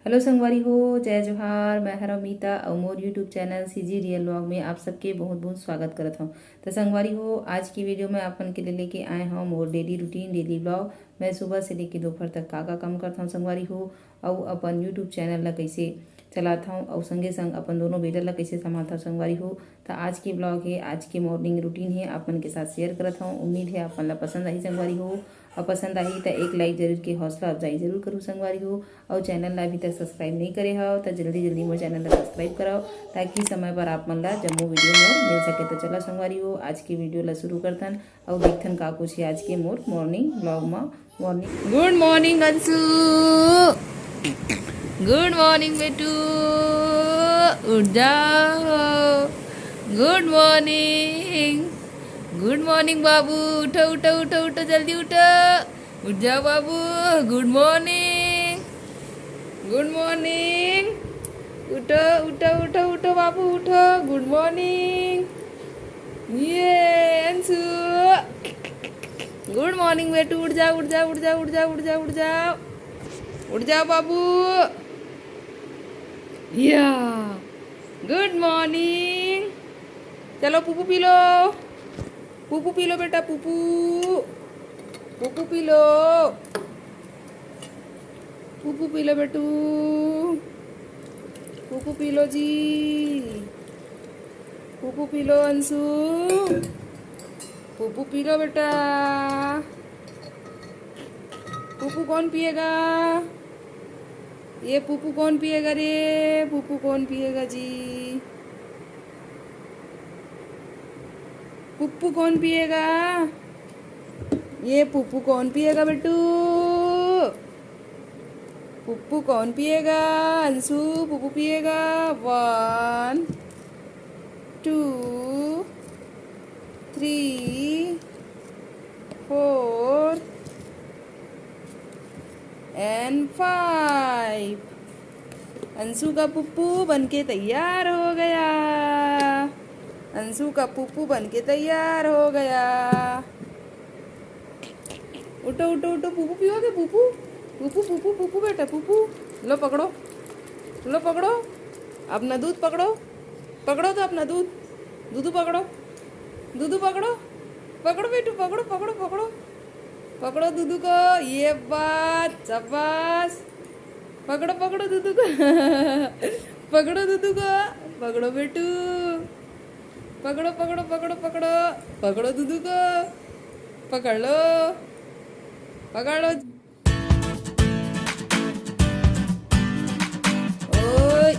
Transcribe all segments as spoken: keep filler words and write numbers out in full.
Hello संगवारी हो, जय जोहार। मैं हर अमिता अउ मोर YouTube channel CG real vlog में आप सबके बहुत बहुत स्वागत करत हूँ। तो संगवारी हो, आज की वीडियो में आप मन के लिए लेके आए हूँ मोर डेली रूटीन, डेली व्लॉग। मैं सुबह से लेके दोपहर तक का का काम करत हूँ संगवारी हो, अउ अपन YouTube चैनल ला कैसे चलात हूँ, अउ संगे संग अपन दोनों बेटा ला कैसे संभालत हूँ संगवारी हो। तो आज के व्लॉग है, आज के मॉर्निंग रूटीन है, आप मन के साथ शेयर करत हूँ। उम्मीद है आप मन ला पसंद आही संगवारी हो, अउ पसंद आही तो एक लाइक जरूर के हौसला अफजाई जरूर करूँ संगवारी हो। अउ चैनल ला अभी तक सब्सक्राइब नहीं करे हव तो जल्दी जल्दी मोर चैनल ला सब्सक्राइब कराओ, ताकि समय पर आप मन ला जम्मो वीडियो मोर मिल सके। तो चला संगवारी हो, आज के वीडियो ला शुरू करथन अउ देखथन का कुछ है आज के मोर मॉर्निंग व्लॉग मा। मॉर्निंग, गुड मॉर्निंग अंशु, गुड मॉर्निंग बेटू, उठ जाओ। गुड मॉर्निंग, गुड मॉर्निंग बाबू, उठो उठो उठो उठो, जल्दी उठो। उठ जाओ बाबू। गुड मॉर्निंग, गुड मॉर्निंग। उठो उठो उठो उठो बाबू, उठो। गुड मॉर्निंग। ये अंशु, गुड मॉर्निंग बेटू। उठ जाओ उठ जाओ उठ जाओ उठ जाओ उठ जाओ उठ जाओ उठ जाओ बाबू। या, गुड मॉर्निंग। चलो पुपू पी लो, पुपू पी लो बेटा, पुपू, पुपू पी लो, पुपू पी लो बेटू, पुपू पी लो जी, पुपू पी लो अंशु, पुपू पी लो बेटा। पुपू कौन पिएगा? ये पुपू कौन पिएगा रे? पुपू कौन पिएगा जी? पुप्पू कौन पिएगा? ये पुप्पू कौन पिएगा बेटू? पुप्पू कौन पिएगा? अंशु पुप्पू पिएगा। One, two, three, four and five। अंशु का पुप्पू बनके तैयार हो गया। अंशु का पुप्पू बनके तैयार हो गया। उठो उठो उठो, पुप्पू पियोगे? पुप्पू, पुप्पू पुप्पू पुप्पू बेटा, पुप्पू। लो पकड़ो, लो पकड़ो, अपना दूध पकड़ो, पकड़ो तो अपना दूध, दूधू पकड़ो, दूधू पकड़ो, पकड़ो बेटू, पकड़ो पकड़ो पकड़ो, पकड़ो दूधू को। ये बात, शाबाश। पकड़ो पकड़ो दूधू को। पकड़ो दूधू को, पकड़ो बेटू, पकड़ो पकड़ो पकड़ो पकड़ो, पकड़ो दूधू को, पकड़ लो, पकड़ लो। ओए।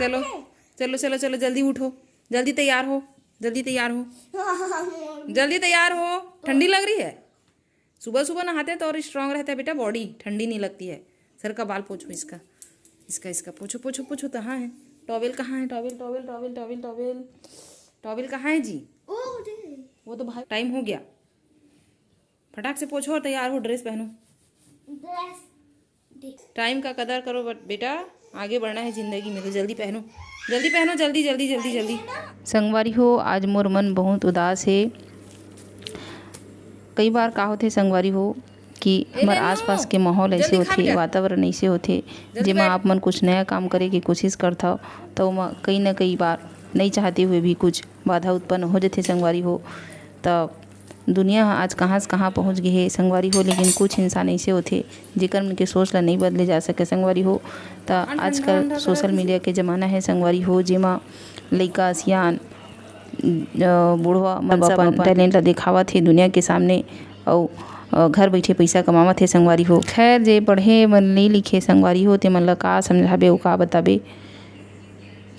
चलो, चलो, चलो, चलो, जल्दी उठो, जल्दी तैयार हो, जल्दी तैयार हो, जल्दी तैयार हो। ठंडी लग रही है। सुबह सुबह नहाते हैं तो और स्ट्रांग रहता है बेटा बॉडी, ठंडी नहीं लगती है। सर का बाल पोछो इसका, इसका, इसका पोछो, पोछो, पोछो। कहाँ है टॉवेल? कहाँ है towel? Towel, towel, towel, towel, towel कहाँ है जी? वो तो भाई टाइम हो गया। फटाक से पोछो और तैयार हो, ड्रेस पहनो। टाइम का कदर करो बेटा, आगे बढ़ना है जिंदगी में। तो जल्दी पहनो, जल्दी पहनो, जल्दी, जल्दी, जल्दी, जल्दी। संगवारी हो, आज मोर मन बहुत उदास हे। कई बार का होथे संगवारी हो कि हमर आसपास के माहौल ऐसे होथे, वातावरण ऐसे होथे, जेमा आप मन कुछ नया काम करे के कोशिश करथव, त ओमा कई न कई बार नइ चाहते हुए भी कुछ बाधा उत्पन्न हो जथे संगवारी हो। त दुनिया ह आज कहाँ से कहाँ पहुँच गे हे संगवारी हो, लेकिन कुछ इंसान ऐसे होथे जेकर मन के सोच ला नइ बदले जा सके संगवारी हो। त आजकल सोशल मीडिया के जमाना हे संगवारी हो, जेमा लइका, सियान, अ, बुढ़वा मन सब अपन टैलेंट ला देखावत हे दुनिया के सामने, अउ, अ, घर बैठे पैसा कमावत हे संगवारी हो। खैर, जे पढ़े मन नइ लिखे संगवारी हो, ते मन ला का समझाबे अउ का बताबे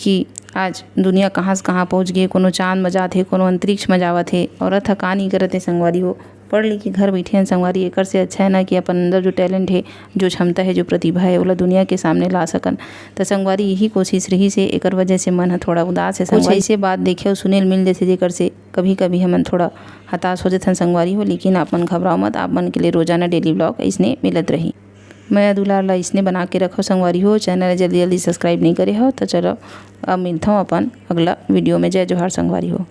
कि आज दुनिया कहाँ से कहाँ पहुँच गे, कोनो चांद म जात हे, कोनो अंतरिक्ष म जावत हे, औरत ह का नइ करत हे संगवारी हो। पढ़ लिख के घर बैठे हन संगवारी, एकर से अच्छा है ना कि अपन अंदर जो टैलेंट है, जो क्षमता है, जो प्रतिभा है, ओला दुनिया के सामने ला सकन। त संगवारी यही कोशिश रहिस हे, एकर वजह से मन ह थोड़ा उदास है कुछ संगवारी। ऐसे बात देखे अउ सुने ल मिल जथे, जेकर से कभी-कभी हमन थोड़ा हताश हो जथन संगवारी हो, लेकिन आप मन घबराओ मत, आप मन के लिए रोजाना डेली व्लॉग अइसने मिलत रही। मया दुलार ला अइसने बना के रखो संगवारी हो, चैनल ला जल्दी जल्दी सब्सक्राइब नइ करे हो, त चलो अब मिलथों अपन अगला वीडियो में। जय जोहार संगवारी हो।